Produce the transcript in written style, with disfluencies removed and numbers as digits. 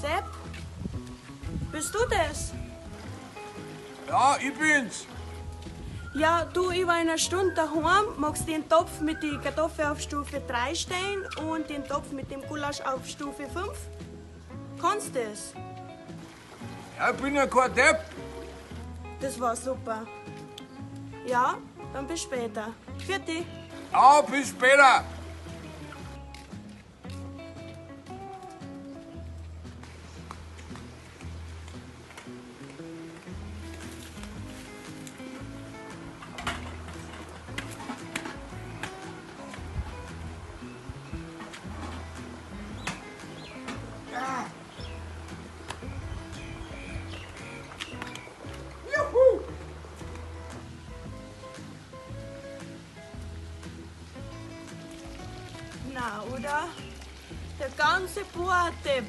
Sepp? Bist du das? Ja, ich bin's. Ja, du, ich war in einer Stunde daheim. Magst den Topf mit die Kartoffel auf Stufe 3 stellen und den Topf mit dem Gulasch auf Stufe 5? Kannst du das? Ja, ich bin ja kein Depp. Das war super. Ja, dann bis später. Pfiat Ja, bis später. Juhu! Na, oder? Der ganze Boadepp.